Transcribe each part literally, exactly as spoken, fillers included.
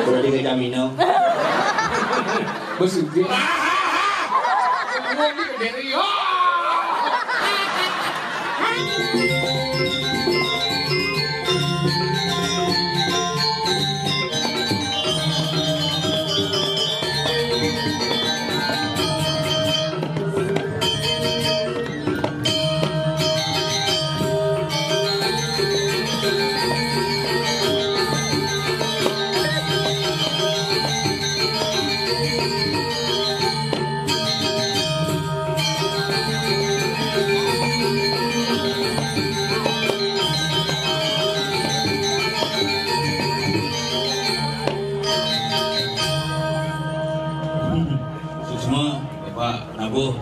Udah tiga jam minum. Bos Ugi. Ngomong di kediri. Suksma, Bapak Nabuh.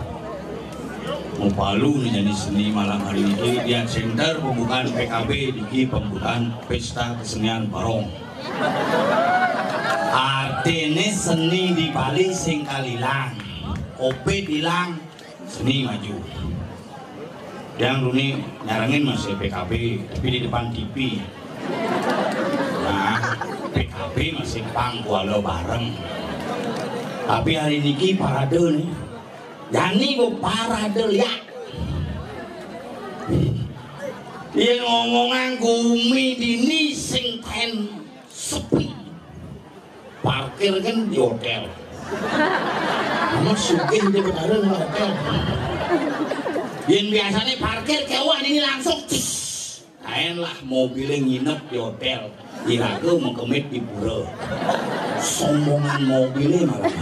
Mau palu nih jadi seni malam hari ini. Dia center pembukaan P K B, niki pembukaan pesta kesenian barong. Artine seni di Bali sing kalilang. Covid ilang, seni maju. Yang dulu nyarengin masih P K B, tapi di depan T V. Nah, P K B masih pang kuala bareng. Tapi hari niki parade nih. Jani kok parade ya. Yang ngomongan gumi dini sing ten sepi. Parkir kan di hotel. Amat sugih di Betara nang hotel. Yang biasanya parkir kewan ini langsung cus. Kain lah mobilnya nginep di hotel. Iraga mengkemit di pura. Sombongan mobilnya malah.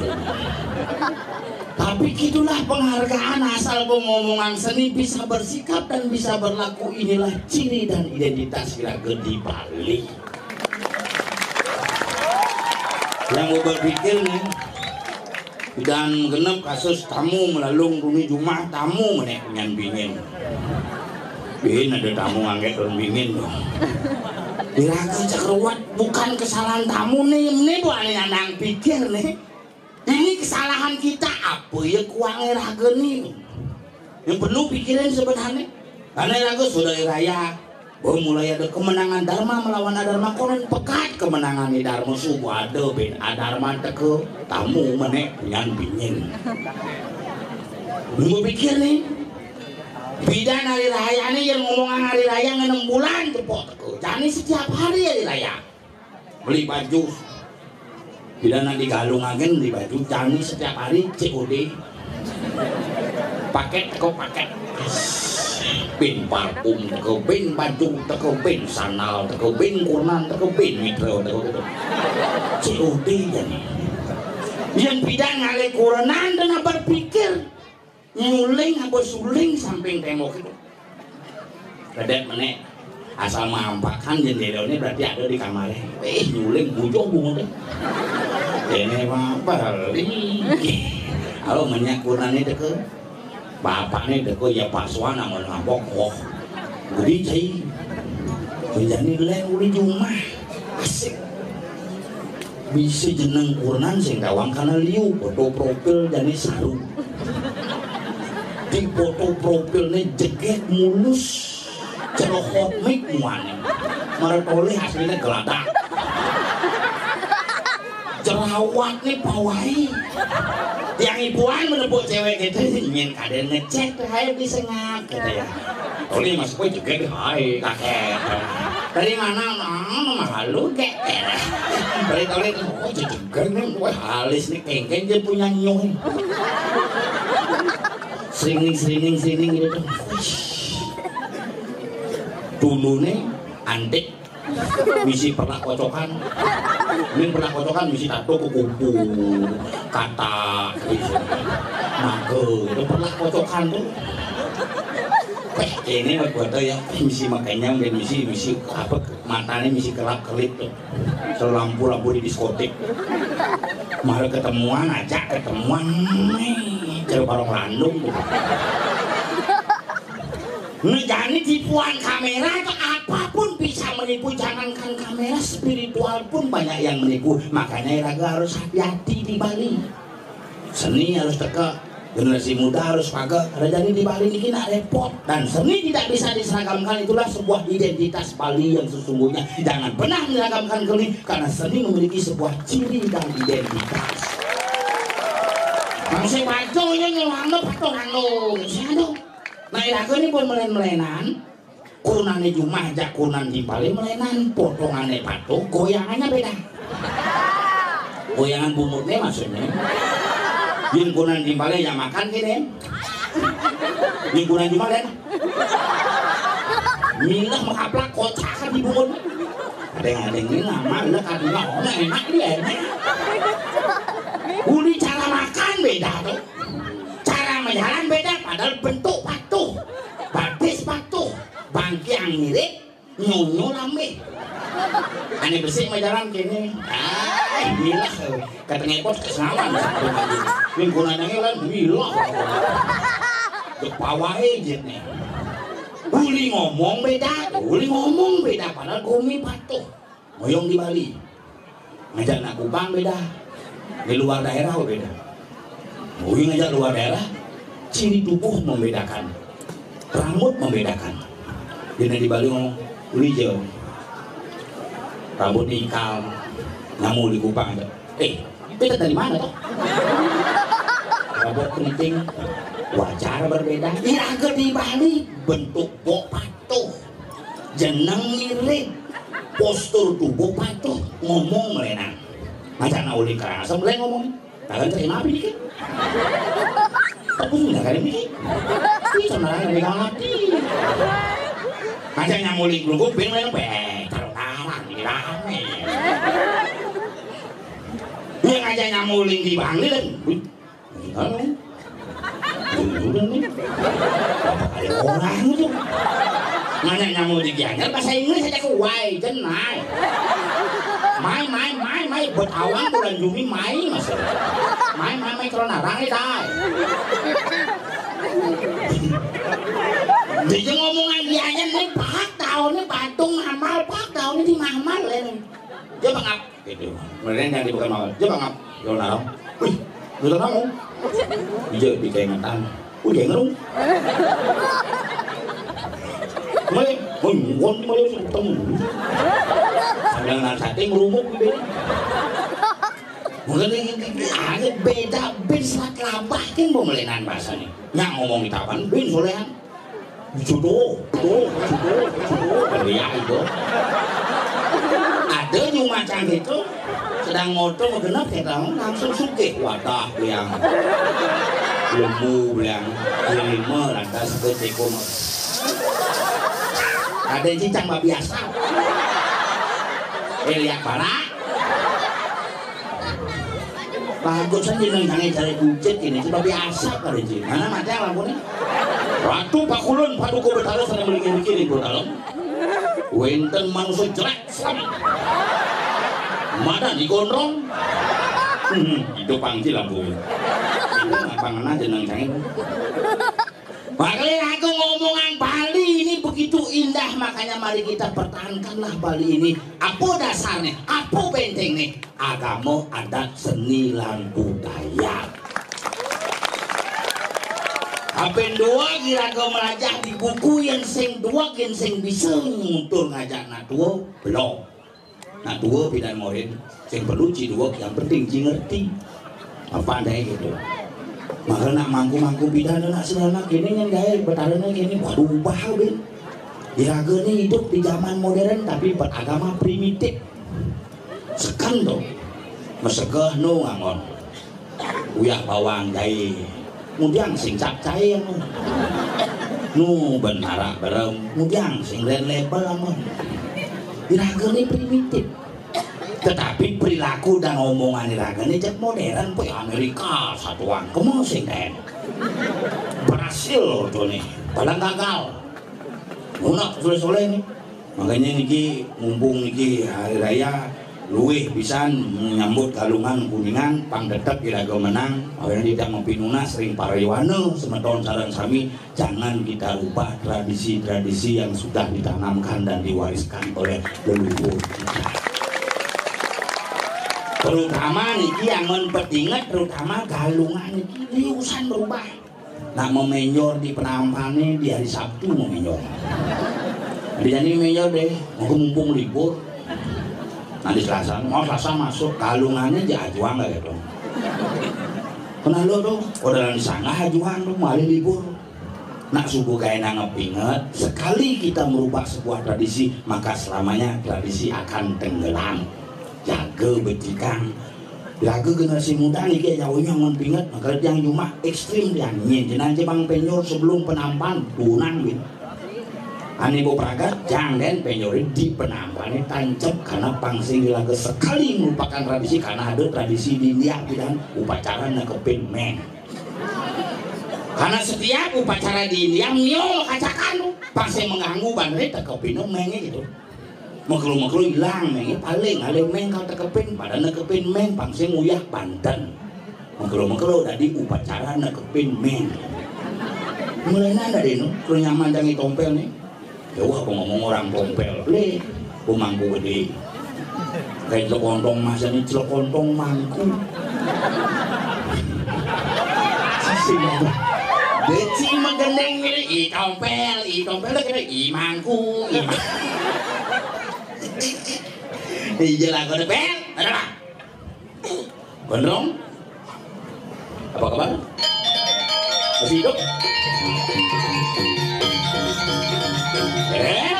Tapi gitulah penghargaan asal ngomongan seni bisa bersikap dan bisa berlaku, inilah ciri dan identitas iraga di Bali. Yang mau berpikir nih, dan genep kasus tamu melalung bumi jumah tamu menek nyan bingin. Bin ada tamu ngangge daun bingin tuh. Iraga cakrawat bukan kesalahan tamu nih, ini buat nandang pikir nih. Ini kesalahan kita apa ya kuang raga nih? Yang perlu pikirin sebenarnya. Karena raga sudah raya, bahwa mulai ada kemenangan Dharma melawan Adharma, konon pekat kemenangan di Dharma subuh ada ben Adharma teka tamu menek nyan bingin. Nunggu pikir nih. Bidan hari raya nih yang ngomongan hari raya enam bulan tepok teka. Jadi setiap hari hari raya. Beli baju. Bila nak digalungaken beli baju, jani setiap hari C O D. Paket teko paket. Bin parfum teko, bin baju teko, bin sandal teko, bin kurnan teko, bin mitra teko gitu. C O D jani. Yang bidan ngalih kurnan dan berpikir nyuling apa suling samping tembok itu. Kedek menek asal mampakan jendelanya berarti ada di kamarnya. Eh, nyuling bujung bungut. Ini apa beli? Kalau menyak kunane teke, bapaknya teke ya pasuan amun ngambok. Oh, gede cai. Menjani leng uli jumah. Asik. Bisa jeneng kurnan sing tawang kana liu, foto profil jani saru. Di foto profilnya jegek mulus, cerohot mik muane. Maret oleh aslinya geladak. Jerawatnya pawai. Yang ibuan menepuk cewek gitu, ingin kadang ngecek tuh, hai bisa ngap gitu ya. Toli mas gue juga deh, hai kakek. Dari mana? Nah, nama halu kek. Dari toli tuh, oh juga nih, gue halis nih, kengkeng dia punya nyong. Sering sering sering gitu tuh. Dulu nih antik misi pernah kocokan. Ini pernah kocokan misi tato ke kuku, kata gitu. Mangke itu pernah kocokan tuh. Eh, ini buat ya misi makanya misi misi apa matanya misi kelap kelip tuh. Selampu-lampu di diskotik. Malah ketemuan aja ketemuan nih ke barong landung. Nah, jadi tipuan kamera atau apapun bisa menipu. Jangankan kamera, spiritual pun banyak yang menipu. Makanya raga harus hati-hati di Bali. Seni harus teka. Generasi muda harus paga, karena jadi di Bali ini nak repot. Dan seni tidak bisa diseragamkan, itulah sebuah identitas Bali yang sesungguhnya. Jangan pernah menyeragamkan seni, karena seni memiliki sebuah ciri dan identitas. Maksudnya patung yang ngelanggar patung anu, siapa? Nah, iraga ini pun melen-melenan. Kunane jumah jak kunan timpale melenan, potongannya patuh, goyangannya beda. Goyangan bungut nih maksudnya. Yang kunan timpale yang makan gini. Yang kunan jumah dan milah makaplak kocak kan di bungut. Ada yang ada ini nama lah katanya, oh, enak dia enak. Uli cara makan beda tuh. Cara menjalan beda, padahal bentuk patuh. Batis patuh, bangkiang mirip, nyonyo lambe. Ane besik mah jalan kene. Ah, gila. Kata ngepot ke semalam. Minggu nanangnya kan gila. Kepawahe jit nih. Uli ngomong beda, uli ngomong beda, padahal gumi patuh. Ngoyong di Bali. Ngajak anak Kupang beda. Di luar daerah beda. Mungkin ngajak luar daerah, ciri tubuh membedakan. Rambut membedakan. Dina di Bali ngomong, "Uli je. Rambut ikal, nyamu di Kupang aja." Eh, beda dari mana tuh? Rambut keriting, wajar berbeda. Iraga di Bali, bentuk bok patuh. Jeneng mirip, postur tubuh patuh, ngomong melenan. Macam nak uli kerasa mulai ngomong. Kalian terima apa ini? Tapi sudah kali ini. Ini sama dengan hati. Macam yang uli gelunggu, ben melenan, be, tarung-tarang, ini rame. Yang aja nyamuling di Bangli kan. Wih, ini kan. Ini udah nih. Berapa kali orang itu? Nanya nyamu di Gianyar bahasa Inggris aja ke why, jenai. My, my, my, my, buat awang bulan Juni, my, maksudnya. My, my, my, corona, rang, dai. Dia ngomongan Gianyar, nih, pak, tahunnya patung, amal, pak, tahunnya di mamal, ya. Dia mengap-, gitu. Kemudian yang dibuka mau, coba ngap, yo nang. Wih, lu tahu? Iya, di kengetan. Udah ngerung. Mulai, oh, ngomong mulai ketemu. Sambil nang sate ngerumuk gitu. Mungkin ini, ini, ini beda bin selat labah kan pemelinan bahasanya. Yang ngomong di tapan bin solehan. Jodoh, tuh, jodoh, jodoh, beliau itu. Ada yang macam itu, sedang motor genap kita langsung sugih, wadah yang lembu, yang lima lantas ke teko. Ada yang cincang mah biasa. Eh, lihat para. Bagus aja nang jangan cari bucet ini, coba biasa kali ini. Mana mati lampu nih? Ratu Pakulun, Paduka Betara, sana melingin kiri, bro, dalam. Wenten manusia jelek, sama. Mana digondrong? Hmm, itu panggil lampu. Itu nggak pangen aja nang jangan. Makanya aku ngomongan Bali ini begitu indah, makanya mari kita pertahankanlah Bali ini. Apa dasarnya? Apa bentengnya? Agama, adat, seni, lan budaya. Apen dua kira-kira melajah di buku yang sing dua yang sing bisa ngutur ngajak nak tua belum. Nak dua pidan murid, sing perlu ci dua, yang penting ci ngerti. Apa ada gitu? Maka nak mangku-mangku pidan nak sederhana kini yang gaya betarana kini, waduh, ubah bin. Iraga ni hidup di zaman modern tapi beragama primitif. Seken tu. Mesegeh nu ngangon. Uyah bawang jahe. Mudiang sing capcay nu. Nu ben marak berem. Mudiang sing red label amun. Iraga ni primitif. Tetapi perilaku dan omongan iraga ni cek modern, pun Amerika satuan kemu sing den. Berhasil tu ni. Paling gagal. Munak soleh-soleh ni. Makanya niki mumpung niki hari raya, luwih pisan menyambut Galungan Kuningan, pang tetep iraga menang, awéné tidak mapinunas ring para yowana semeton sareng sami, jangan kita rubah tradisi-tradisi yang sudah ditanamkan dan diwariskan oleh leluhur kita. Terutama niki anggon petinget, terutama Galungan niki liusan berubah. Nak memenjor di Penampané di hari Sabtu memenjor. Jadi, jadi memenjor deh, mengko mumpung libur. Nanti Selasa, mau Selasa masuk, Galungané ja ajuang lah gitu. Kenal lo tuh, udah di sana ajuang tuh, malih libur. Nak subuh gaé nang ngepinget, sekali kita merubah sebuah tradisi, maka selamanya tradisi akan tenggelam. Jaga becikang. Jaga generasi muda niki jauhnya mun pinget, maka yang cuma ekstrim yang nyen. Jenang cebang penjor sebelum penampan, tunang gitu. Ané bepragat, jang den penjor di penampané tancep karena pang sing dilaga sekali melupakan tradisi, karena ada tradisi di India bilang upacara nekepin meng. Karena setiap upacara di India, miol kacakan tuh. Pas yang mengganggu bandre, tekepin mengnya gitu. Mekelo-mekelo ilang mengnya, paling alih meng kal tekepin, pada nekepin meng, pang sing uyah banten. Mekelo-mekelo dadi upacara nekepin meng. Mulai nanda deh, no, kalau nyaman jangan tompel nih. Ya wah, apa ngomong orang pompel. Lé, pemangku gedé. Kayak celok kontong masa nih, celok kontong mangku. Sisi mangku. Beci menggendeng ini, i tompel, i tompel tuh kira i mangku, i mangku. Iya lah, kode bel, ada lah. Gondrong? Apa kabar? Masih hidup? Eh?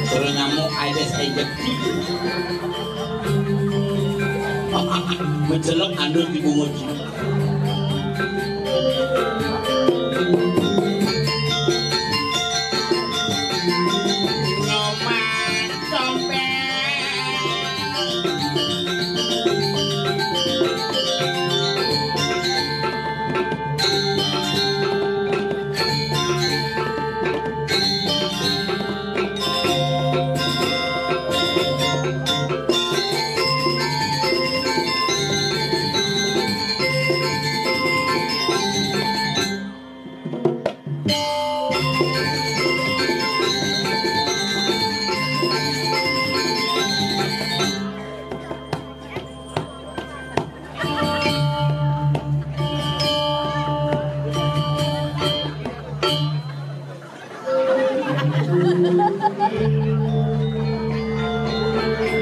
Terus nyamuk Aedes aegypti. Mencelok anduk di bungut. Nyoman dompet.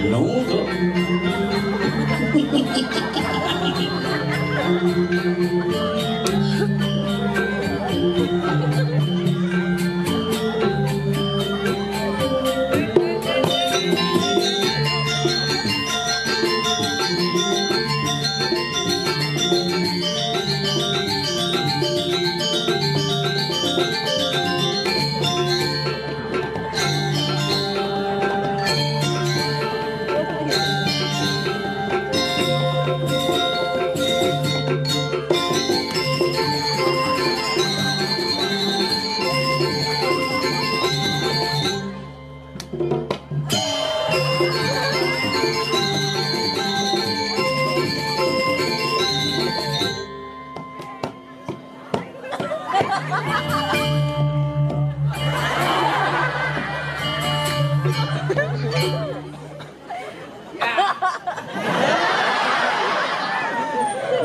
No, to.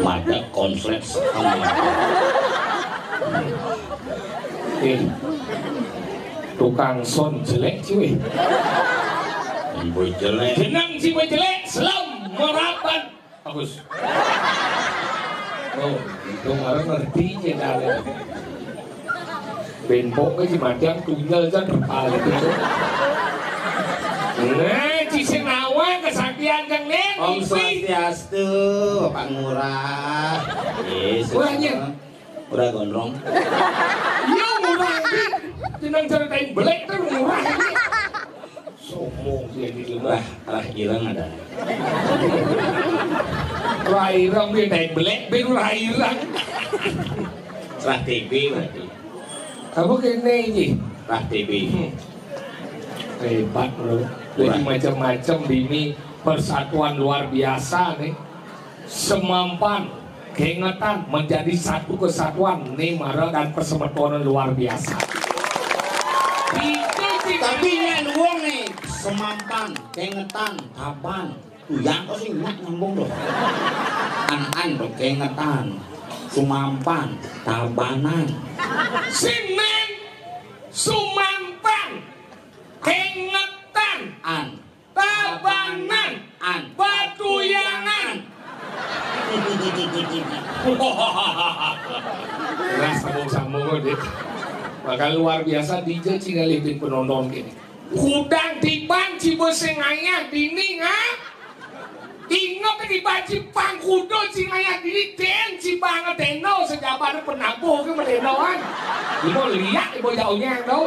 Madak konslet sama. Eh, tukang son jelek cuy. Ibu jelek. Jeneng si jelek, selam merapat. Bagus. Oh, itu orang ngerti ceritanya. Bempok ke Cimadang tunggal kan berpaling itu. Nah, ci sing nawa kesaktian kang Nen. Om Swastiastu, Bapak Ngurah. Yesus. Wah, iya. Udah gondrong. Iya, murah iki. Jeneng ceritain belek tuh murah iki. Sombong dia gitu. Lah, lah ireng ada. Lah ireng dia naik belek, ben lah ireng. Lah T B berarti. Apa kene iki? Lah T B. Hmm. Hebat, Bro. Jadi macam-macam ini persatuan luar biasa nih. Semampan, kengetan menjadi satu kesatuan nih, mara dan persemetonan luar biasa. Tapi ini wong nih, semampan, kengetan, taban. Yang kok sing nyak nyambung tuh. An-an tuh kengetan, sumampan, tabanan. Sing neng, sumampan, kengetan. An. Tabanan. An. Batuyangan. Nah, sambung-sambung, Dik. Maka luar biasa, D J cinggalin penonton gini. Hudang tiban ciba sing ayah dini, ha? Ingat tiban cipang kuda sing ayah dini, den cipang deno, sejaban penabuh ke medenoan. Ibu lihat, ibu jauhnya yang tahu.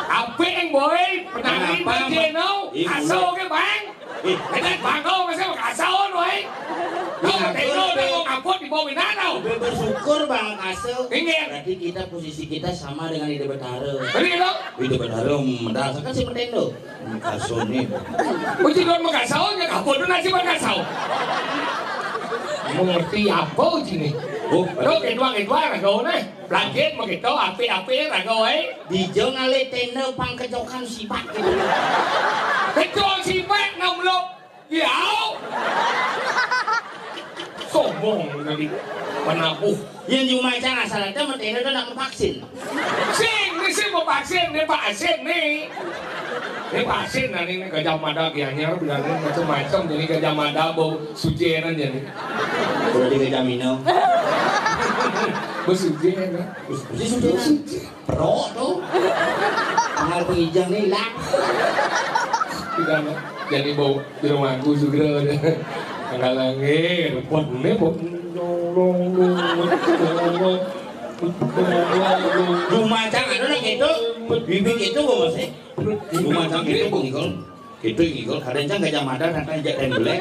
Apa yang boy, penari Kenapa, Mak? Deno, Ibu. Aso ke bang. Eh. Kita bangau masa kasau, boy. Kau Iya, deno, betul. Deno, kaput, ibu minano. Be-, bersyukur, Bang Kaso. Inggih. Berarti kita, posisi kita sama dengan Ida Betara. Bener, lo? Ida Betara medal, kan si Petendo. Kaso nih. Uji don mengkasau, ya kaput, nasi mengkasau. Mengerti apa uji nih? Oh, lo kedua-kedua, raga, nah. Pelagin begitu, api-api, raga, eh. Dijo ngalih tenda pangkejokan sibak gitu. Kejol sibak, nang belum. Yau. Sombong tadi. Penabuh. Yang cuma cara asal ada menteri itu nak vaksin. Sing, ini sih mau vaksin, ini vaksin nih. Ini vaksin, nah, ini Gajah Mada, gianya, bilang macam-macam, jadi Gajah Mada, bau sujeran jadi. Udah di Gajah Mino. Bau sujeran. Bau sujeran. Pro tuh. Tanggal pengijang nih lah. Tidak, jadi bau di rumahku juga. Tanggal lagi, repot nih, bau. Rumah cang ada lagi itu, bibit itu bau masih. Rumah cang itu bau ngikol. Itu ngikol, kadang cang Gajah Mada, kadang jak dan belek.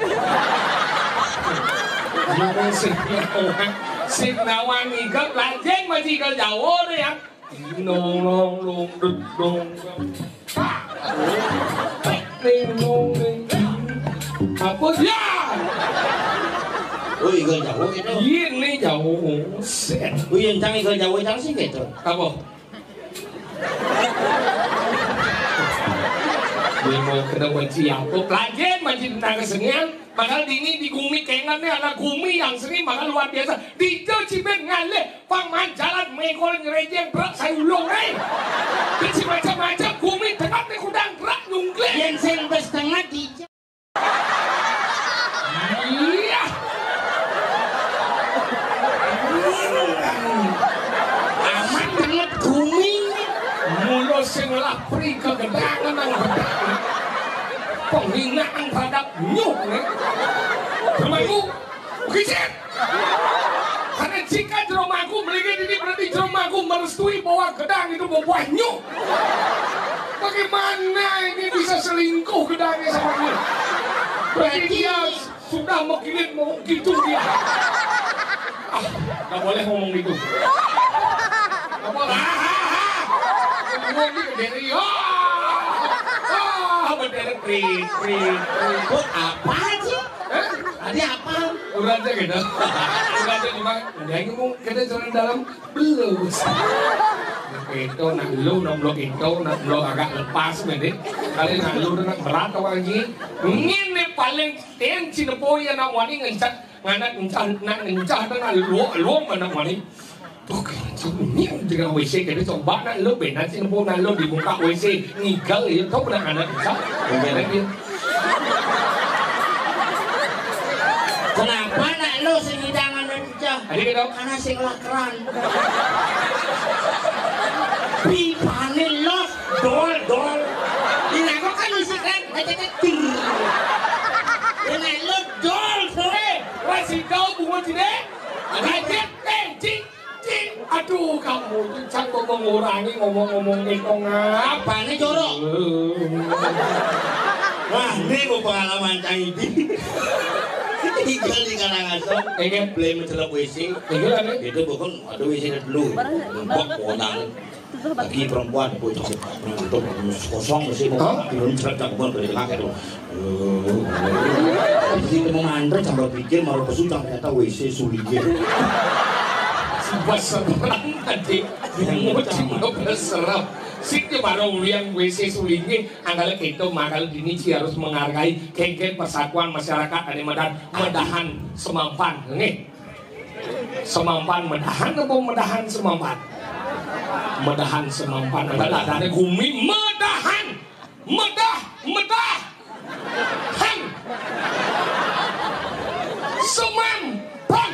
Sing nawang, sing nawang ngikol, lajeng masih ikol Jawa deh ya. Nong, nong, nong, dut, nong. Pak. Ning, nong, ning. Apa dia? Oh, ikol Jawa gitu. Iya, ini Jawa. Set. Oh, iya, cang ikol Jawa, cang sih gitu. Apa? Dia mau kena benci apa? Pelajaran benci tentang kesenian. Bakal dini di gumi kengan nih, anak gumi yang seni bakal luar biasa. Di Cibet ngalih, paman jalan mengkol ngerejeng, berat saya ulung, eh. Benci macam-macam, gumi tengah nih kudang, berat nyungklik. Yang sing setengah di Iya. Sing ngelah pri kegedangan nang gedang. Penghinaan terhadap nyuh, nih. Temanku, kicit. Karena jika jero mangku, mriki ini berarti jero mangku merestui bahwa gedang itu membuah nyuh. Bagaimana ini bisa selingkuh gedangnya sama nyuh? Berarti dia sudah mengkilit mau gitu dia. Ah, nggak boleh ngomong gitu. Nggak boleh. Ah, ah, ah. Ngomong gitu dari. Ah, ah, bener, prit, prit, prit. Kok apa sih? Hah? Tadi apa? Udah aja gitu. Udah aja cuma dia ngomong kita jalan dalam belum. Itu nak lu, nak belum itu, nak belum agak lepas nanti. Kali nak lu nak berat tau lagi. Ngene paling ten cinepo ya nak wani ngencah, nganak ngencah, nak ngencah nak lu, lu mana wani. Tuh, ini dengan W C kita coba nak lu benar cinepo nak lu di muka W C ngigal ya tau pernah anak ngencah. Bener dia. Kenapa nak lu sing ngidang anak ngencah? Tadi kita karena sing lakran. Pipane los dol dol. Ini aku kan isi kan ngecek. Ini lu dol sore. Wes kau bungo cine. Ngecek, eh, cing, cing. Aduh, kamu itu can mengurangi ngomong-ngomong itu ngapa? Apa nih jorok? Wah, ini mau pengalaman cang ini. Tinggal di Karangasem, pengen beli mencelok W C. Tinggal ada. Itu bukan ada W C dulu. Bok konang. Lagi perempuan, bocah itu kosong sih mau. Hah? Belum cerita bukan beli pakai tuh. Jadi mau ngantre sambil pikir mau pesu ternyata W C sulinge. Sumpah serem tadi. Mucing lo serem. Sik di baru ulian W C sulinge. Angkala kita makal dini ci harus menghargai kengken persatuan masyarakat ada medan medahan semampan. Nggih. Semampan medahan apa medahan semampan? Medahan semampan. Angkala ada gumi medahan. Medah, medah. Han. Semam. Pan.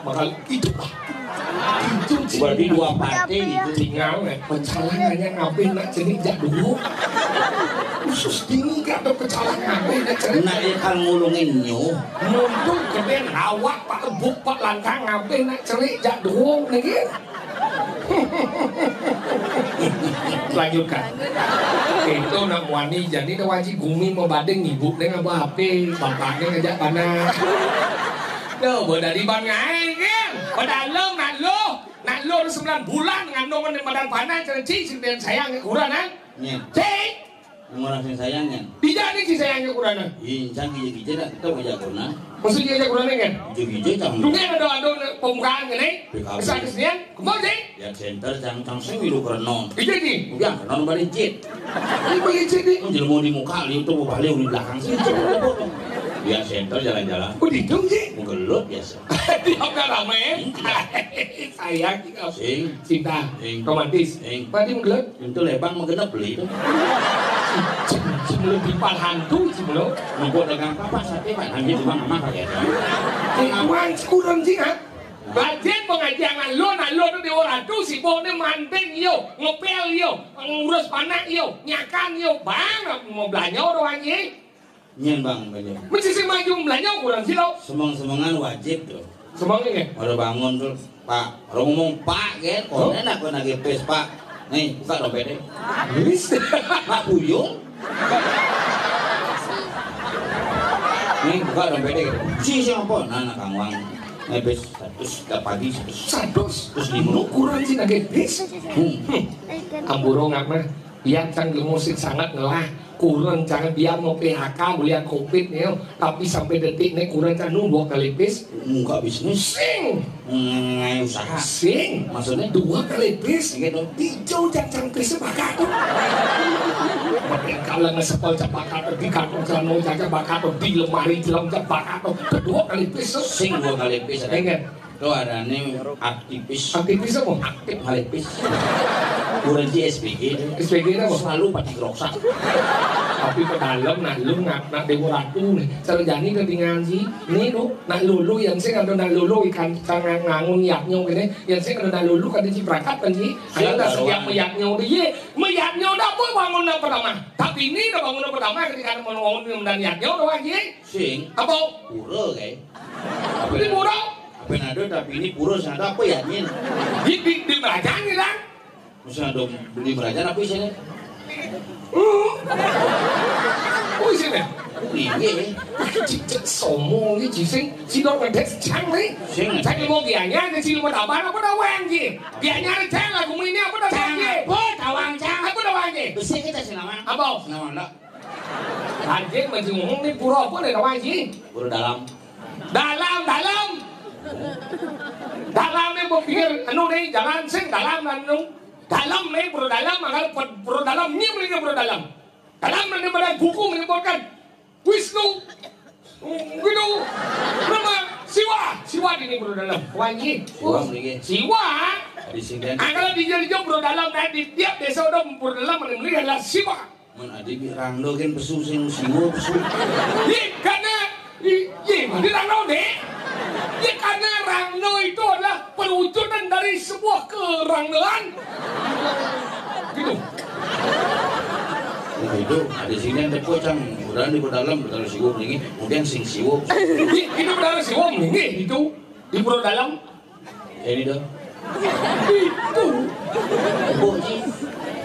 Bakal hidup lah. Itu berarti dua partai itu tinggal, eh, pecalangannya ngabih nak cenik jak dulu. Khusus dini gak ada pecalang ngabih nak cenik. Nak ya kan ngulungin nyu. Nuntuk keben awak pak ebuk pak langkang ngabih nak cenik jak dulu nih. Lanjutkan. Itu nak wani jadi dah wajib gumi mau badeng ibu deh ngapa H P bapaknya ngajak panas. Tuh, pada di bang aing kan. Pada lo nak lo, nak lo sembilan bulan ngandung dengan badan panas cengci sing sayang kurang kan? Cing. Yang orang sing sayang kan? Tidak ada sing sayangnya kurang. Ih, cang gija-gija dah kita ngajak kurang. Maksudnya aja kurang kan? Gija-gija cang. Dunia ada ada pembukaan kan eh? P K B. Kesan kesenian, kembali sih. Ya center cang cang sing milu kerenon. Iya nih. Udah kerenon balik jit. Ini balik jit nih. Menjelma di muka liu tuh balik di belakang sih. Ya center jalan-jalan. Oh di dong sih. Menggelut biasa. Di apa rame? Sayang. Sing. Cinta. Sing. Romantis. Sing. Padi menggelut. Itu lebang menggenep beli itu. Sebelum dipal hantu sebelum. Nunggu dagang apa sate pak nanti cuma mama pakai. Kurang sih ha. Bajen pengajian lo nak lo tu dewa ratu si bone manting yo ngepel yo ngurus panak yo nyakan yo bang mau belanja orang ni. Nyen bang, banyak. Mesti sing maju belanja kurang sih lo. Semang-semangan wajib tuh. Semang ini. Baru bangun tuh, Pak. Baru ngomong Pak, kan? Konen aku nagih pis Pak. Nih, buka dompetnya. Wis. Pak Buyung. Nih, buka dompetnya gitu. Si siapa? Nah, nah, Kang Wang. Nih, pis seratus, tiap pagi seratus. Seratus. Terus lima. Lu kurang sih nagih pis. Hmm. Amburo ngapa? Biar cang musik sangat ngelah, kurang jangan biar mau P H K, melihat covid nih, tapi sampai detik nih kurang cang nu dua kali pis. Muka bisnis. Sing. Ngai usaha. Sing. Maksudnya? Dua kali pis. Gitu. Dijau cang cang pis sepakat tuh. Makin kalau ngesepel cepakat, di kantong celana caca bakat, di lemari jelam cepakat tuh. Kedua kali pis tuh. Sing dua kali pis. Enggak. Tuh adané aktivis. Aktivis apa? Aktif malépis. Kurang di S P G. S P G apa? Selalu pati keroksak. Tapi pedalem nak lu ngap nak dewa ratu nih. Sarjani ketinggalan sih. Ini tuh nak lulu yang sing ada nak lulu ikan tangan ngangun yaknya gini. Yang sing ada nak lulu kan di Ciprakat kan sih. Ada setiap meyaknya udah ye. Meyaknya udah apa bangunan pertama? Tapi ini udah bangunan pertama ketika mau bangun dan yaknya udah ye. Sing. Apa? Pura kayak. Apa di pura? Apa yang ada tapi ini pura sing ada apa ya nyin? Di di di kerajaan gitu kan? Mesti ada beli kerajaan apa isinya? Hmm. Oh isinya. Iya. Cik cik somo ini cising si dok pedes cang nih. Sing. Cang mau gianya ada si mau tabar apa dah wang ji? Gianya ada cang lagu ini apa dah wang ji? Apa tawang cang? Apa dah wang ji? Besi kita sih nama. Apa? Nama enggak? Anjing masih ngomong nih pura apa nih wang ji? Pura dalam. Dalam, dalam. Dalam nih berpikir anu nih jangan sing dalam anu. Dalam nih pura dalam, maka pura dalam nyim nih pura dalam. Dalam nih pada buku menyebutkan Wisnu, Wisnu, Brahma, Siwa, Siwa di ini pura dalam. Wah ini. Siwa mriki. Siwa. Di sini. Angkala di jauh pura dalam dan di tiap desa udah pura dalam mriki adalah Siwa. Men adi bi rangda kan pesu sing siwa pesu. Ye karena ye mandi rangda deh. Ye karena rangda itu adalah perwujudan dari sebuah kerangdaan. Gitu. Nah, itu ada sini yang depo cang udah di dalam betul siwa ini mungkin sing siwa. Ye itu betul siwa ini itu di pura dalam. Ini dah. Itu. Bok Ji.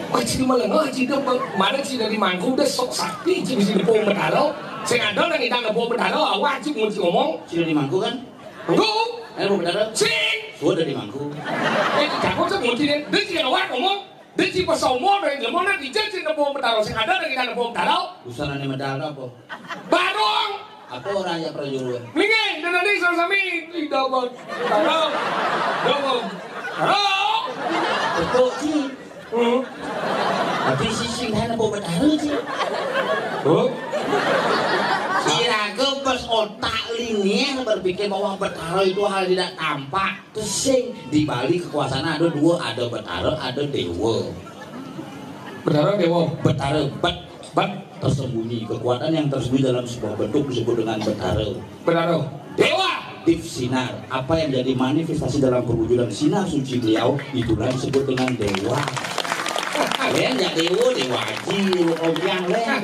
Wah, Ji malah ngah Ji dah mana Ji dari mangku dah sok sakti Ji mesti nepung betara. Sing ada nang idang nepung betara, awak Ji mesti ngomong. Ji dari mangku kan? Enggak. Eh, mau betara? Sing. Sudah di mangku. Eh, jago Ji mesti dia. Dia Ji awak ngomong. Dia Ji pasal umur dari zaman nak dijel Ji nepung betara. Sing ada nang idang nepung betara. Usaha ni medal apa? Barong. Apa orang yang perlu juru? Mlinggih, dan nanti sama-sami di double. Double. Double. Halo. Betul sih. Hmm. Tapi sising kan apa betara sih? Oh. Kira-kira pas otak linier berpikir bahwa betara itu hal tidak tampak. Terus sing di Bali kekuasaan ada dua, ada betara, ada dewa. Betara dewa. Betara bet bet tersembunyi, kekuatan yang tersembunyi dalam sebuah bentuk disebut dengan betara. Betara. Dewa. Dev sinar, apa yang jadi manifestasi dalam perwujudan sinar suci beliau itulah disebut dengan dewa. Lain ya dewa, dewa haji, dewa kopian lain.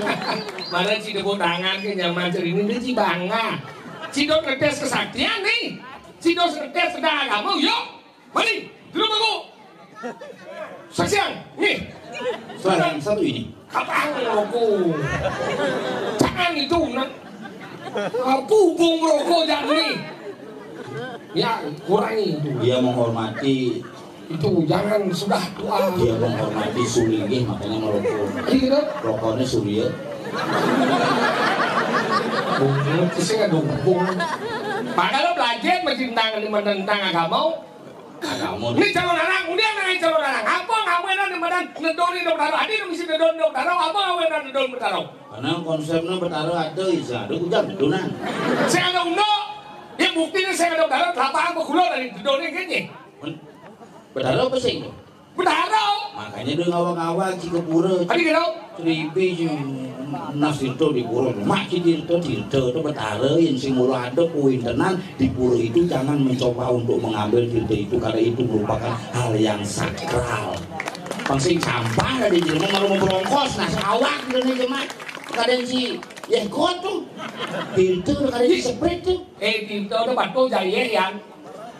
Mana si tepuk tangan ke nyaman cerita ini si bangga. Si dok ngetes kesaktian nih. Si dok ngetes sedang agama yuk. Mari, dulu aku. Saksian, nih. Suara yang satu ini. Kapan aku? Jangan itu nak. Aku bung rokok jangan nih. Ya kurangi itu. Dia menghormati. Itu jangan sudah tua. Dia menghormati Sulinggih makanya merokok. Iya. Rokoknya Surya. Bung, itu sih nggak dukung. Padahal belajar mencintai tentang agama. Agama. Ini calon anak, kemudian nang calon anak. Apa ngawenan di mana nedoni dok taro? Adi nu mesti nedoni dok taro. Apa ngawenan nedoni dok taro? Karena konsepnya betara ada, isa ada kujang itu nang. Saya ada uno. Ya buktinya saya ada dok taro. Lapangan pegula dari nedoni kayaknya. Betara apa sih? Betara. Makanya dia ngawang-ngawang si kepura. Adi kenal? Ribi si Nasirto di pura. Mak si Tirto, Tirto itu betara yang sing mula ada kuintenan. Di pura itu jangan mencoba untuk mengambil tirta itu karena itu merupakan hal yang sakral. Pang sing sampah dari jelema malu mau berongkos nah awak dari jelema kadang si ya kuat tuh tirta kadang si seprit tuh. Eh tirta tuh patuh jaya yang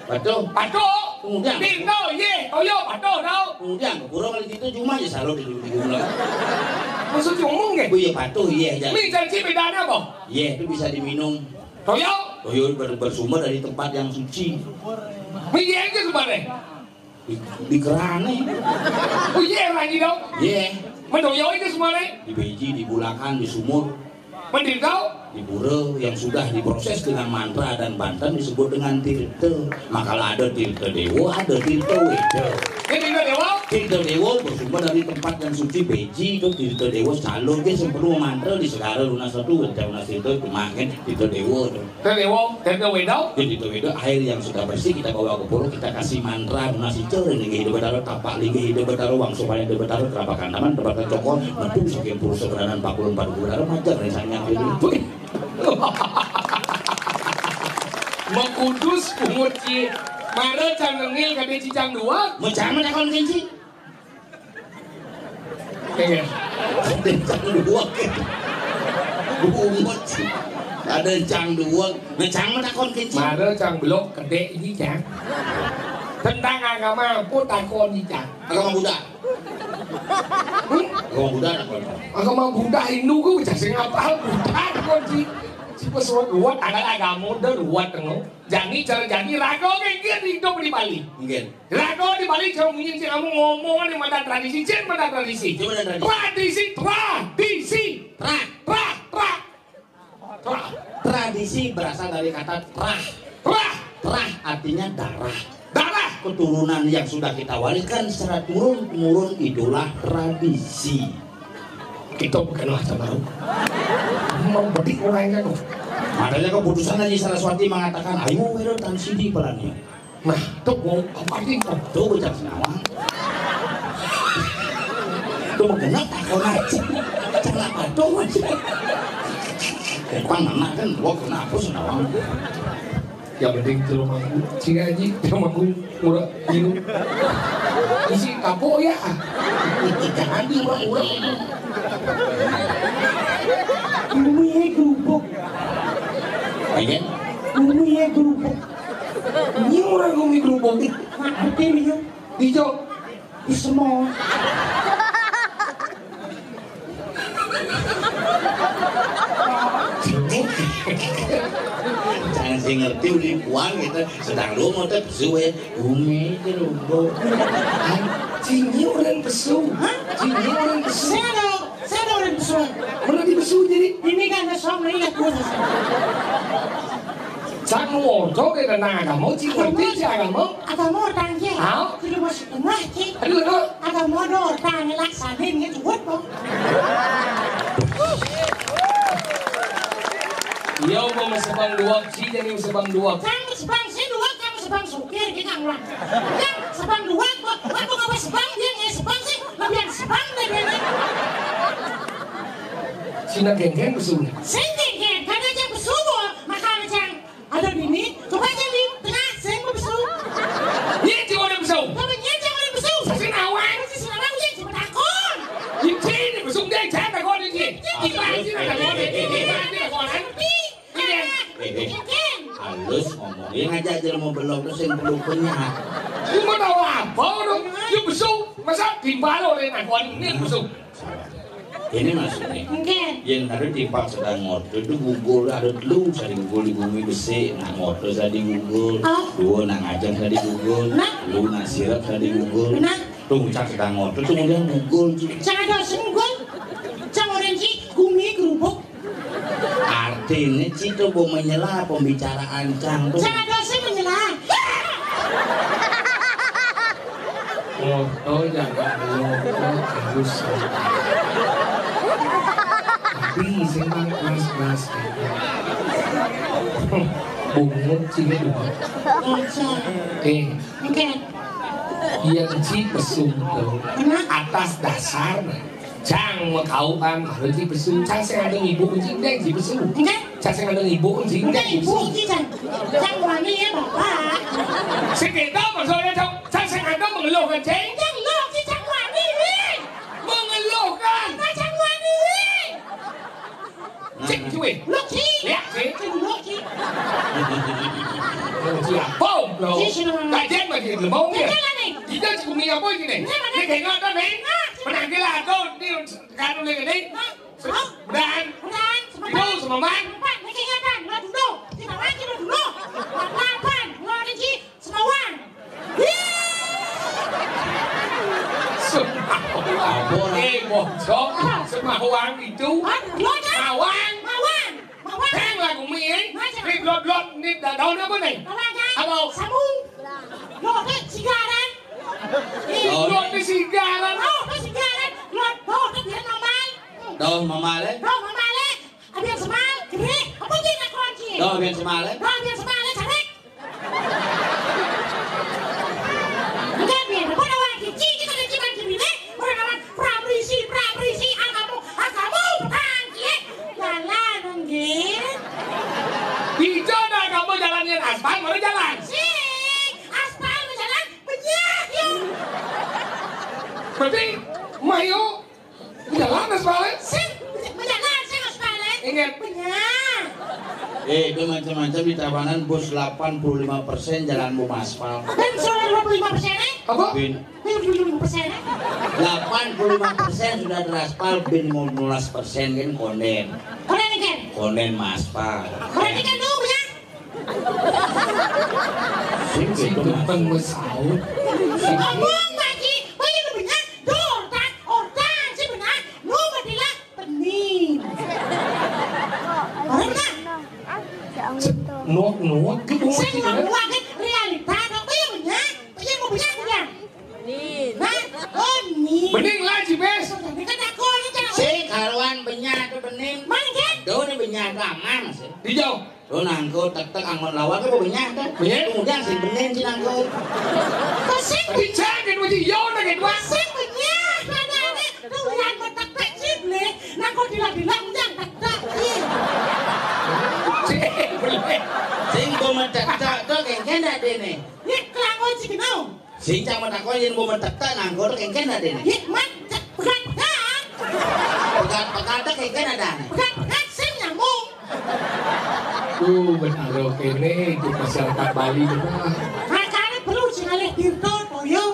patuh patuh kemudian tirta ye toyo patuh tau kemudian kurang kali itu cuma ya selalu di di gula maksud ngomong ya oh iya patuh iya jadi ini janji bedanya apa iya itu bisa diminum Toyo. Toyo ber- bersumber dari tempat yang suci. Iya aja sebenarnya. Di, di kerane. Oh iya lagi dong. Iya. Mendoyo itu sebenarnya. Di beji, di bulakan, di sumur. Mending kau. Di pura yang sudah diproses dengan mantra dan banten disebut dengan tirta. Maka ada tirta dewa, ada tirta weda. Ini tirta dewa. Tirta Dewa bersumber dari tempat yang suci, beji itu Tirta Dewa, selalu dia sempurna mantra di segala lunas satu, lunas itu, cuma kan Tirta Dewa itu. Tirta Dewa, Tirta Weda. Jadi Tirta Weda, air yang sudah bersih kita bawa ke pura, kita kasih mantra, lunas itu, Linggih Ida Betara, Tapak Linggih Ida Betara, Wangsa Paya Ida Betara, Telapak Kandaman, Telapak Cokor, metu saking pura seberangan empat puluh empat Ida Betara, majar nih saya nyampe ini. Mengkudus pungut ci. Mara cang nengil kadé cicang dua. Mecang menakon kenci. Iya. Ada cang dua. Bungut. Ada cang dua. Mecang menakon kenci. Mara cang belok kedé ini cang. Tentang agama apa takon ini cang? Agama Buddha. Hmm? Agama Buddha takon. Agama Buddha Hindu ku bisa sing apa Buddha takon ci. Ci pesuat ruwet, ada agama udah ruwet tengok. Jani cara jani raga ke dia hidup di Bali. Mungkin. Raga di Bali cara munyi ci kamu ngomong ni mata tradisi, cen mata tradisi. Cuma ada tradisi. Tradisi, tradisi. Tra. Tra, tra. Tra. Tradisi berasal dari kata trah. Trah. Trah artinya darah. Darah. Keturunan yang sudah kita wariskan secara turun temurun itulah tradisi. Kita bukan lah sama. Mau bedik orang kan. Makanya keputusan Haji Saraswati mengatakan, ayo wero tan sidi pelannya. Nah, tuh mau apa sih? Tuh bocah Senawang. Tuh mau kenapa kau naik? Kenapa tuh? Kepang anak kan, gua kenapa Senawang? Yang penting telur mangku, cing aji, telur mangku, murah, minum. Isi kapok ya. Jangan di murah-murah. Bumi ya gerubuk. Aja. Bumi ya gerubuk. Ini orang bumi gerubuk. Nah, betul ya. Hijau. Di semua. Jangan sing ngerti udah kuat gitu. Sedang lu mau teh pesu ya. Bumi itu lu. Cinyi orang pesu. Hah? Cinyi orang pesu. Saya ada, saya ada orang pesu. Mana di pesu jadi? Ini kan ada suami lihat gua. Sang ngoco ke kena agama, cik ngerti cik agama. Agama orang je. Hah? Tidak masuk tengah cik. Aduh, aduh. Agama ada orang laksanin gitu buat kok. Iya, mau mesebang dua, cik jadi mesebang dua. Kamu sebang sih dua, kamu sebang sukir, kita ngulang. Kan sebang dua, kok, kok mau sebang, dia nggak sebang sih, lebihan sebang deh dia. Cina geng-geng besul. Sing geng-geng, kan aja besul, makanya cang. Ada bini, coba aja di tengah, saya mau besu. Nyet, coba ada besu. Coba nyet, coba ada besu. Saya nawang. Saya nawang, nyet, coba takon. Nyet, sini besu, dia jangan takon ini. Nyet, nyet, nyet, nyet, nyet, nyet, nyet, nyet, nyet, nyet. Iya. Eh, eh. Nyet, nyet. Halus ngomong. Dia ngajak aja mau belok, terus yang perlu punya. Lu mau tahu apa, orang? Dia besu. Masa timbal oleh takon ini besu? Ini maksudnya. Nggih. Yén ada timpal sedang ngotot, itu gugul ada telu, sadi gugul di bumi besik, nak ngotot sadi gugul, oh, dua nak ngajeng sadi gugul, nah, telu nak sirep sadi gugul. Nah. Tuh, cak sedang ngotot, tuh kemudian gugul, cik. Cak ada sing gugul, cak orang cik, gumi gerubuk. Artinya, cik tuh mau menyela pembicaraan cang tuh. Cak ada sing menyela. Foto jangan lupa harus. Tapi sing bang kelas-kelas gitu. Bungut sih dua. Oke. Oke. Iya, ci pesum tuh. Kenapa? Atas dasar cang mekauan harus ci pesum. Cang sing ada ibu kunci, enggak ci pesum. Enggak. Cang sing ada ibu kunci, enggak ci pesum. Enggak, ibu kunci, cang. Cang wani ya, Bapak. Sekitar maksudnya, cang, cang sing ada mengeluhkan, ceng. Cang lo, ci cang wani. Mengeluhkan. Bapak cang wani. Cik, cuy. Lo, ci. Ya, ci. Cang lo, ci. Lo, ci apa, lo? Ci, sino? Kajian bagi ilmu, ya? Iya, lah, nih. Kita cuma apa ini? Ini kayak nggak ada, nih. Pernah gila, tuh, di Kanu lagi ni. Hah? Dan. Dan. Itu sama man. Pak, ni kenyataan. Lah dulu. Kita lagi lah dulu. Lapan. Lah ni ci. Semawang. Semawang. Eh, bocok. Apa? Semawang itu. Hah? Lo dah. Mawang. Mawang. Mawang. Teng lagu mi, eh. Macam. Ni blot-blot. Ni da-, daun apa ni? Apa? Apa? Samu. Lo dah cigaran. Ih, Loh. Loh, di sigaran. Oh, di sigaran. Loh, tuh, tuh, dia normal. Tuh, mamale. Tuh, mamale. Abang semal, gede. Apa dia nak kunci? Tuh, abang semal, eh. Tuh, abang semal, eh, cari. Enggak, biar. Kau nawar cici, kita ada ciman cibiné. Kau nawar pra berisi, pra berisi, akamu, akamu, petang, cie. Jalan, nggih. Ijo dah kamu jalan yang aspal, mana jalan? Sih, aspal, jalan, benyah, yuk. Berarti, mayo, jalan aspal, eh? Sih, benyah, sih, aspal, eh? Ingat. Benyah. Eh, itu macam-macam di Tabanan, bos, delapan puluh lima persen jalan belum aspal. Dan soal dua puluh lima persen, eh? Apa? Bin. Ini dua puluh lima persen, eh? Delapan puluh lima persen sudah teraspal, bin lima belas persen kan konden. Konden, kan? Konden maspal. Berarti kan dulu, ya? Sing gitu, Mas. Sing wis saut. Ngomong lagi, banyak benar. Dortak, ortan, sih benar. Lu matilah, pening. Orang lah. Nuak-nuak gitu. Sing nuak-nuak, kan? Realita, apa yang benar? Apa yang mau benar, benar? Nah, oh, ini. Bening lah, Cibes. Tapi kan aku ini jangan. Sing karuan benyah tuh bening. Mana, kan? Tuh, ini benyah tuh aman, sih. Dijauh. Lo nangkut, tek-tek, angkot lawak, apa benyah, kan? Benyah. Kemudian sing bening, sih nangkut. Kok sing? Tapi jangan, Wiji. Yo, udah gitu. Sing benyah, mana ini? Tuh, yang mau tek-tek, sih, beling. Nangkut dila-dila, udah tek-tek, sih. Sing beling. Sing gua mau tek-tek, tuh, kayak gini deh, nih. Ini kelangun sih, kenal. Sing cang matakon yén mbok metek tak nanggur kéngkén adéné. Hikmat, pegat-pegat. Pegat-pegat tak kéngkén adané. Pegat-pegat sing nyambung. Tuh, bener kéné itu masyarakat Bali bener. Makanya perlu sing alih Tirto, Toyo.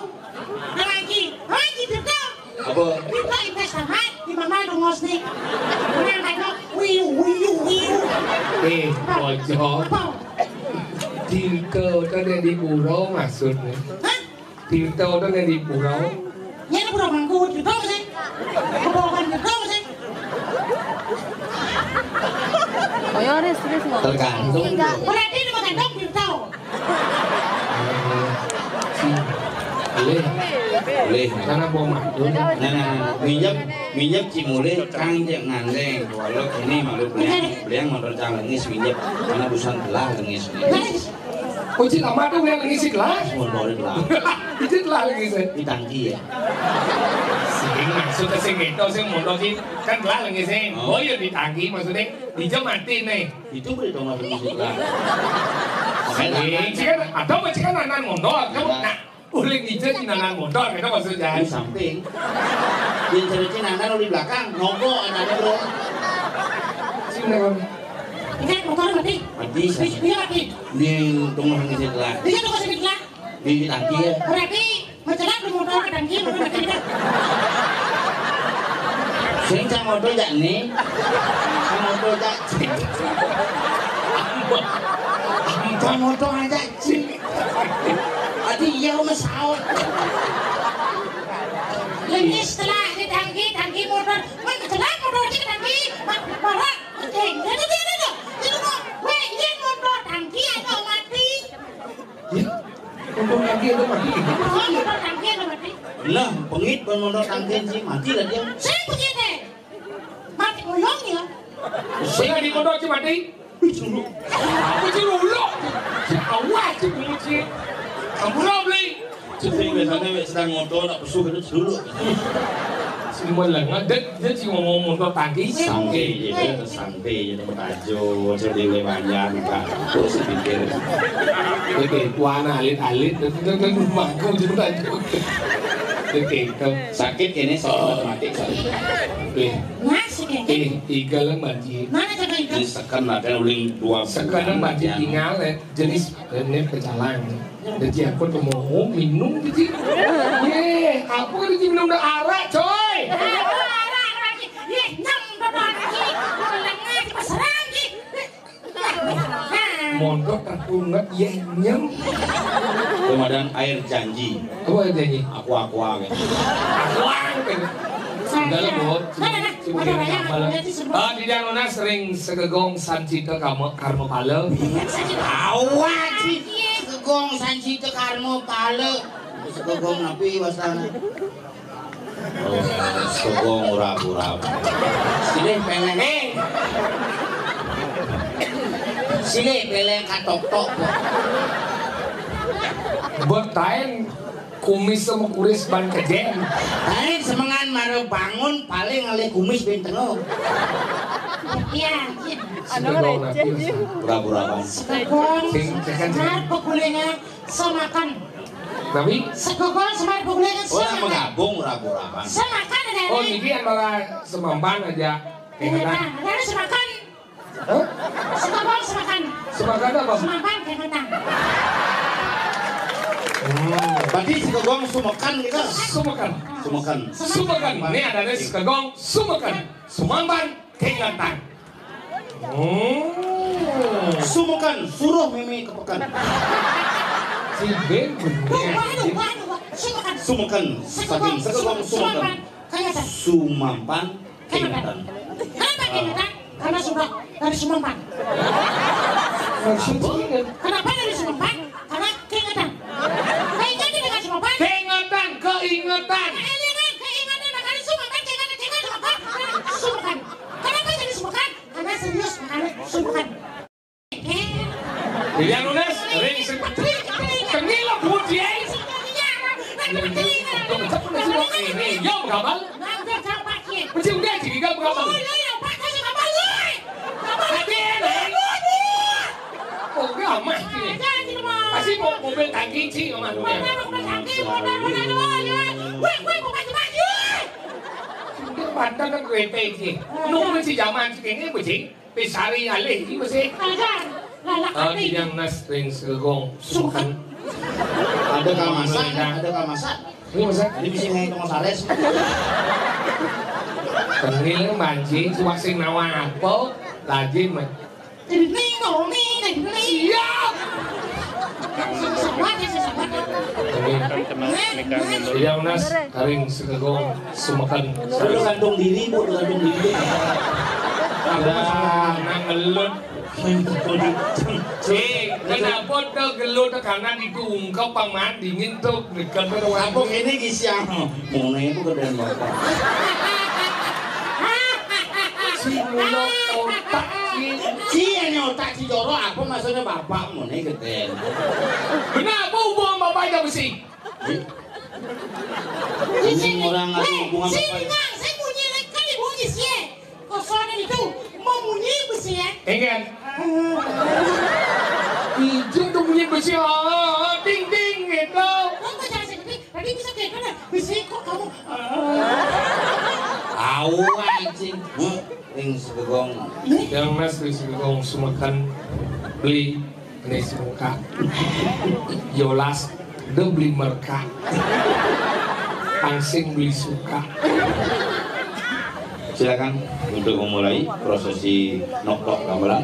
Lagi, lagi Tirto. Apa? Tirto investasi, di mana dong, Mas, nih? Mana, mana? Wiu, wiu, wiu. Eh, ojo. Apa? Tirto to nek di pura maksudnya. Hah? Tirto to nek di pura. Ya, ini pura mangku, Tirto sih. Kebohongan Tirto sih. Oh ya, Riz, Riz, nggak? Tergantung. Enggak. Berarti ini bukan dong, Tirto. Boleh. Boleh. Karena mau maklum. Nah, nah, nah. Minjem, minjem Cimule, Kang, cek ngandeng. Walau ini malu beliang, beliang motor Cang lengis minjem. Karena busan telah lengis. Kunci lama tuh yang ngisi telah. Motor telah. Kunci telah lengis. Di tangki ya. Sing maksudnya sing itu, sing motor sih. Kan telah lengis. Oh. Oh, ya di tangki maksudnya. Dijemati nih. Itu boleh dong, masuk musik lah. Sing, sing kan ada mah, sing kan anan motor, kamu nak uling ijin anan motor, kita maksudnya. Di samping. Di cerita anan di belakang, nongko anaknya, bro. Sini, Bang. Ini motor mati. Mati, sih. Iya, mati. Ini tunggu musik lah. Iya, tunggu musik lah. Di tangki ya. Berarti mencelat lu motor ke tangki, motor ke tangki. Sing cang motor jak ni. Cang motor jak cing. Ampun motor aja cing. Adi iya, Mas, saut. Ini setelah di tangki, tangki motor. Mencelat motor ke tangki. Mak, mak, mak. Oke, itu dia, itu dia. Itu kok. Weh, iya motor tangki atau mati? Ya, motor tangki itu mati. Oh, motor tangki itu mati. Lah, pengit pun motor tangki sih, mati lah dia. Sing pengit, eh. Mati goyong ya. Sing di motor sih mati. Wih, celuluk. Apa celuluk? Awas, sih, bungut sih. Ampun, beli. Sing biasanya wek sedang motor, nak pesuh itu celuluk. Semua lengan, dia, dia cuma mau motor tangki. Santai je, santai je, tempat aja, saya dewe banyak, enggak. Terus pikir. Oke, tuan alit-alit, dan, dan, dan rumahku juga. Oke, itu. Sakit ini, soal mati, sakit. Oke. Ngasih, ya? Eh, tiga lah, Mbak Ji. Mana coba itu? Ini seken ada uling dua. Seken, Mbak Ji, tinggal, ya. Jenis, eh, ini pecalang. Jadi aku tuh mau minum, gitu. Ye, aku kan minum udah arak, coy. Arak, arak, arak. Ye, nyam, arak, arak. Lengah, dipeseran, gitu. Mondok tak punget, ya nyem. Komandan air janji. Apa air janji? Aqua, aqua, gitu. Aqua, gitu. Udah lah, Bot. Nah, nah, nah. Cuma dia nggak malah. Ah, di Danona sering segegong sancita karma, karma pala. Awas sih. Segegong sancita karma pala. Sekegong napi wastana? Oh, sekegong ora-ora. Silih peleng. Eh. Silih peleng katok-tok. Bot taén kumis sama kuris ban kején. Taén semengan mara bangun paling ngalih kumis bén tengah. Iya, iya. Sekegong napi wastana? Ora-ora. Sekegong. Sing, sing, sing. Senar pegulingan. Semakan. Tapi? Sekegong semar pegulingan. Oh, yang semakan. Menggabung ora-ora. Semakan ada. Oh, ini. Niki yang malah semampan aja. Iya, keingetan. Nah, ada semakan. Hah? Sekegong semakan. Semakan apa? Semampan keingetan. Hmm. Berarti sekegong sumekan gitu. Sumekan. Sumekan. Sumekan. Ini ada nih sekegong sumekan. Semampan keingetan. Hmm. Sumekan, suruh Mimi ke pekan. Si Ben bener. Lupa, lupa, lupa. Sumekan. Sumekan, saking sekegong sumekan. Sumampan, keingetan. Kenapa keingetan? Karena sudah dari Sumampan. Maksudnya? Kenapa dari Sumampan? Karena keingetan. Keingetan dengan Sumampan. Keingetan, keingetan. Keingetan, keingetan. Makanya Sumampan, keingetan, keingetan, Sumampan. Sumampan. Kenapa jadi Sumampan? Karena serius, makanya Sumampan. Yang lunas, ring se-, tengil lah, Bu, dia. Ini, ini, ini, ini, yo, gambar. Mesti udah, jadi gambar. Tapi, oh, ya, mah, ini. Pasti mau mobil tangki, Ci, sama lu, ya. Padahal kan kereta, Ci. Nunggu si zaman, Ci, kayaknya, Bu, Ci. Pisari alih iki mesti. Ajar. Lalak. Ah, ati. Tiyang nas ring sekegong sumekan. Ada kamasan, ada kamasan. Ini masa? Ini bisa ngai tengok sares. Tengil manci, suwak sing nawa apa? Lajin, Mas. Ini ngomi, ini. Iya. Sing sawat ya, sing sawat. Ini. Tiyang nas karing sekegong sumekan. Udah gantung diri, Bu, udah gantung diri. Ada nang ngelut. Eh, kenapa tuh gelut tekanan itu ungkep pang mandingin tuh dekat tuh. Apa ini ki siang? Ngono itu gedén bapak. Si mulo otak si. Si ini otak si jorok apa maksudnya bapak ngono gedén. Benar apa hubungan bapak aja besi? Ini orang ngadu hubungan bapak. Sing, sing bunyi kan ibu ngisi. Kosongan itu mau bunyi besi ya? Enggak. Ijo tuh bunyi besi, oh, ding, ding, gitu. Kamu jangan seperti, tadi bisa kayak mana? Besi kok kamu? Tahu anjing. Huh? Ring segegong. Yang mas ring segegong sumekan beli. Ini suka. Yolas, udah beli merka. Pangsing beli suka. Silakan untuk memulai prosesi noktok gamelan.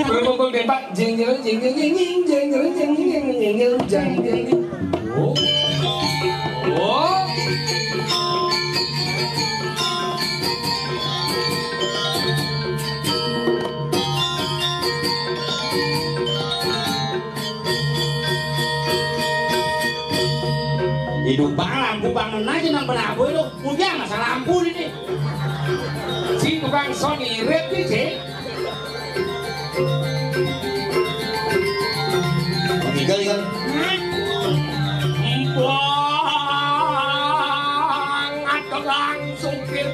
Berpukul tembak, jeng, jeng, jeng, jeng, jeng, jeng, jeng, jeng, jeng, jeng, jeng, jeng, jeng, jeng. Oh. Oh. Hidup bang lampu bangun aja nang benabu itu. Udah masa lampu ini. Si tukang son irit nih, Cik. Tiga, tiga. Buang aturan sukir.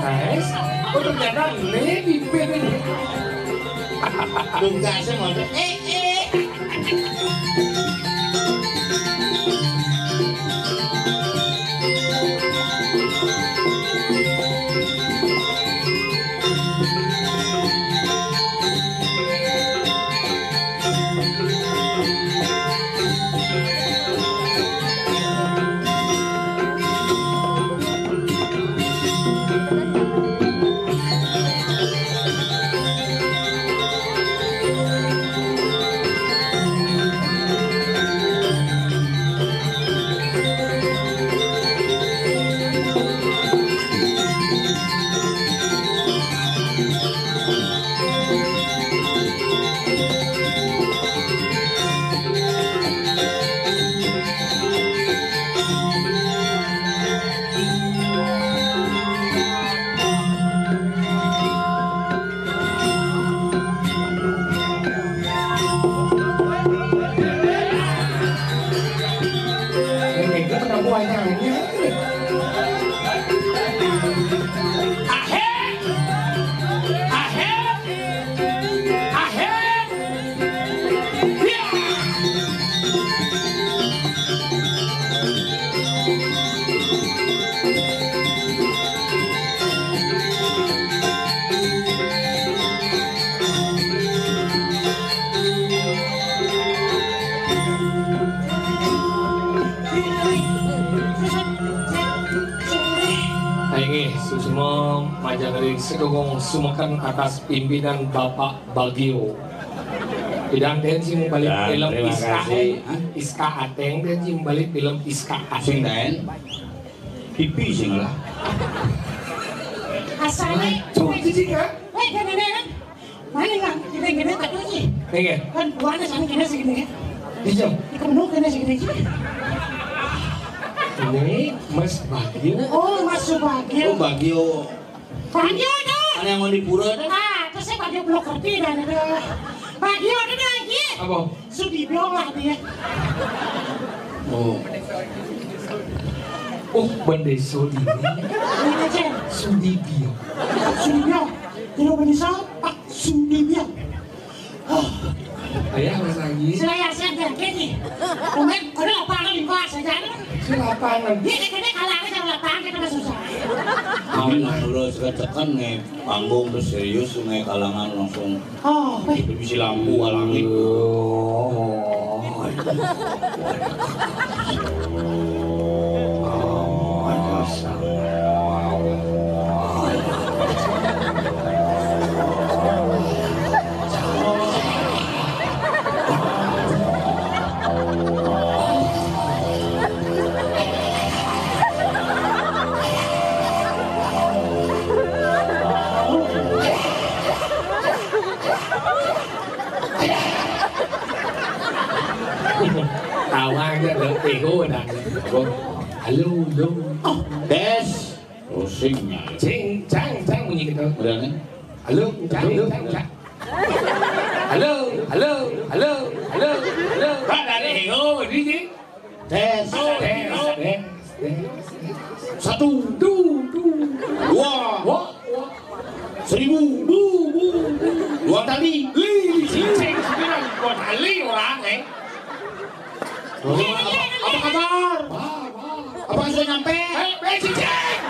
Guys, oh, ternyata ini bibir ini. Tugasnya mau, eh, eh. Inggih, suksma majeng ring Sidagong sumeken atas pimpinan Bapak Bagio. Pidan ten sing balik film Iska, eh? Iska Ateng ten sing balik film Iska Ateng. Sing ten? Pipi sing lah. Asalnya. Cuma cici kan? Weh, kan ini kan. Mana yang gede-gede tak cuci? Iya. Kan buahnya sana gede segini. Iya. Di kemenu kena segini. Ini Mas Bagio. Oh, Mas Subagio. Oh, Bagio. Bagio tuh. Ada yang mau di pura tuh. Ah, terus saya Bagio belum ngerti dan ada. Bagio ada lagi. Apa? Sudibyo lah dia. Oh. Oh, bendesa dini. Iya, Cen. Sudibyo. Sudibyo. Tidak bisa Pak Sudibyo. Oh. Ayah Mas Agi. Saya siap dan kini. Kemudian, ada lapangan di bawah saja. Lapangan. Iya, kita kalah aja lapangan kita mah susah. Amin lah, lu seketekan nih panggung terus serius nih kalangan langsung. Oh, weh. Itu bisi lampu alami. Tawa aja, lo ego dah. Apa? Halo, halo. Oh, tes. Pusingnya. Cing, cang, cang bunyi gitu. Udah nih. Halo, cang, halo, cang, cang. Halo, halo, halo, halo, halo. Pak, dari ego, ini, ini. Tes, tes, tes, tes. Satu, du, du. Dua. Wah, wah. Seribu. Bu, bu, bu. Dua kali. Li, li, cicing, sembilan. Dua kali orang, eh. Apa, apa kabar? Apa sudah nyampe? Eh, eh, cicing.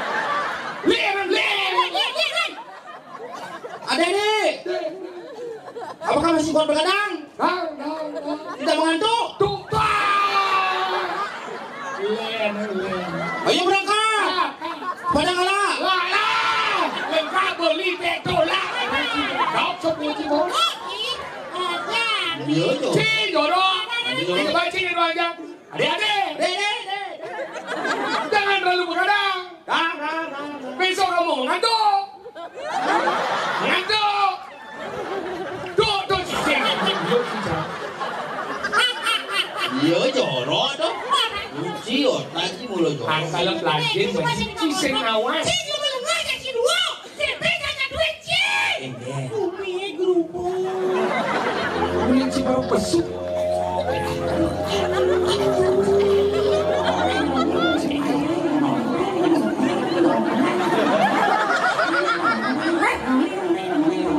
Li, li, li. Ada nih. Apakah masih kuat bergadang? Tidak mengantuk? Ayo berangkat. Pada ngala. Lengkap beli betul lah. Kau sepuji bola. Iya, iya. Cing, jodoh. Kita baca ini doang aja. Adik-adik. Dek, dek, dek. Jangan terlalu begadang. Dah, dah, dah, dah. Besok kamu ngantuk. Ngantuk. Tuh, tuh, cicing. Iya, jorok tuh. Lucu, otak sih mulu jorok. Angkal lagi, cicing awas. Cicing lu ngajak si dua. Sing, beli kagak duit, Cing. Enggak. Umi gerubuk. Umi Cibaruk besuk.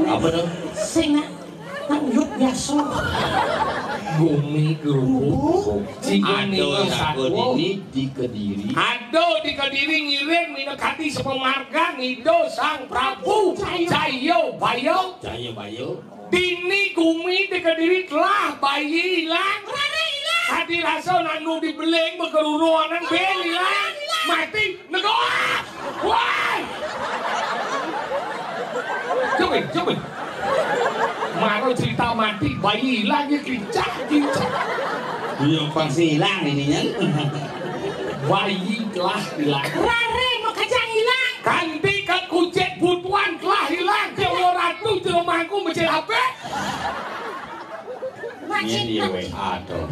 Apa tuh? Sing, ah, tak uyut biasa. Gumi gerubuh. Ada raga dini di Kediri. Ada di Kediri ngiring minakadi sepamargan Ida Sang Prabu Jaya. Jayabaya. Jayabaya. Dini gumi di Kediri telah bayi ilang. Rare ilang. Adi rasa nanu di beling bekeruru anang ben ilang. Mati. Negoas! Woi! Coba, coba. Maro cerita mati, bayi ilang ya kicak, kicak. Iya, pasti ilang ininya. Bayi telah ilang. Rare mau kacang ilang. Kanti kan kucit butuan telah ilang. Jawa Ratu jelemaku mecil apa? Ini W A tuh.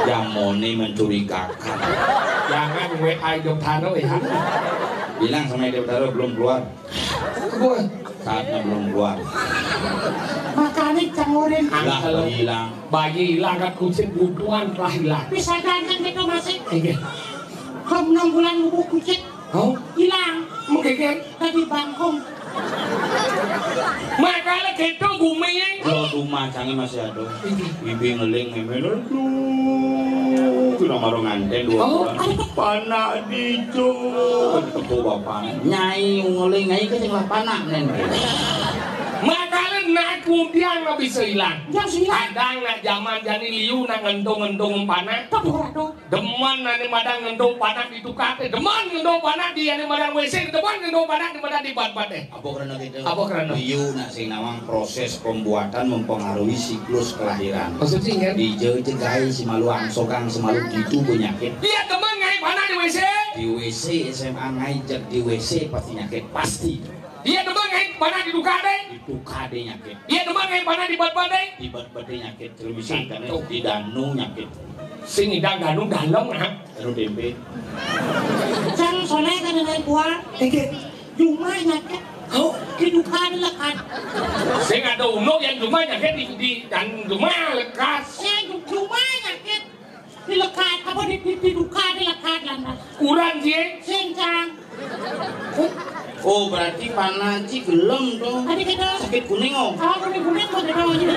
Jamone mencurigakan. Jangan W A Ido Taro ya. Bilang sama Ido Taro belum keluar. Saatnya belum keluar. Makanya cangurin. Lah, bayi hilang. Bayi hilang kan kucing butuhan telah hilang. Bisa ganteng gitu masih. Iya. Kau enam bulan lubuk kucing. Oh, hilang. Menggeger. Tadi bangkung. Makanya gitu gumi. Lo rumah canggih masih ada. Bibi ngeling memel. Aduh, kena marung nganten dua bulan. Panak dicu. Tepuk bapak. Nyai ngeling, nyai ke sing lah panak nen. Makanya nak kudiang nggak bisa hilang. Yang hilang. Kadang nak zaman jani liu nak ngentung-ngentung panak. Tepuk ratu. Demen ane madang ngendong panak di tukate, demen ngendong panak di ane madang W C, demen ngendong panak di madang di bat-bate. Apa karena gitu? Apa karena? Liu nak sing nawang proses pembuatan mempengaruhi siklus kelahiran. Maksudnya kan? Di jauh cegai si malu angsogang si malu gitu penyakit. Iya, demen ngai panak di W C. Di W C S M A ngai jek di W C pasti nyakit pasti. Iya, demen ngai panak di tukate. Di tukate nyakit. Iya, demen ngai panak di bat-bate. Di bat-bate nyakit. Terus misalkan di danu nyakit. Sing idang danu dalem, ha? Anu tempe. Cang soleh kan naik buah. Iki. Jumah nyakit. Oh, diduka lekat. Sing ada uno yang jumah nyakit di, di dan jumah lekas. Ya, jumah nyakit. Dilekat apa di, di, diduka dilekat lantas. Kurang cie. Sing cang. Oh, berarti panah ci gelem dong. Tadi kita sakit kuning, oh. Oh, kuning kuning mau kita aja.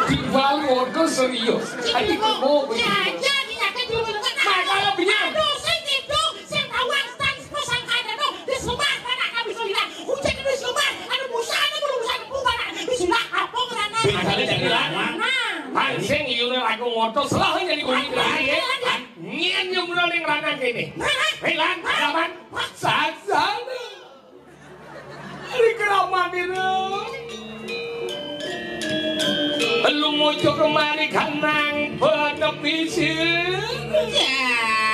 Di Bali ordo serius. Tadi kok mau ya aja di nyakit dulu kan. Nah, kalau benar. Aduh, sing itu, sing tawang stan pasang kada dong. Di semua anak kami sudah. Hujan di semua. Ada busa, ada belum busa, ada bukan. Di sini apa ngerana? Bisa jadi lah. Nah. Hansing iune lagu ngoto selalu jadi kuning. Nyén yo mula ning lanang kene. Hei, lan, lawan. Sasana. Ari keramat ira. Lu mucuk kemari kanang penepisir. Ya.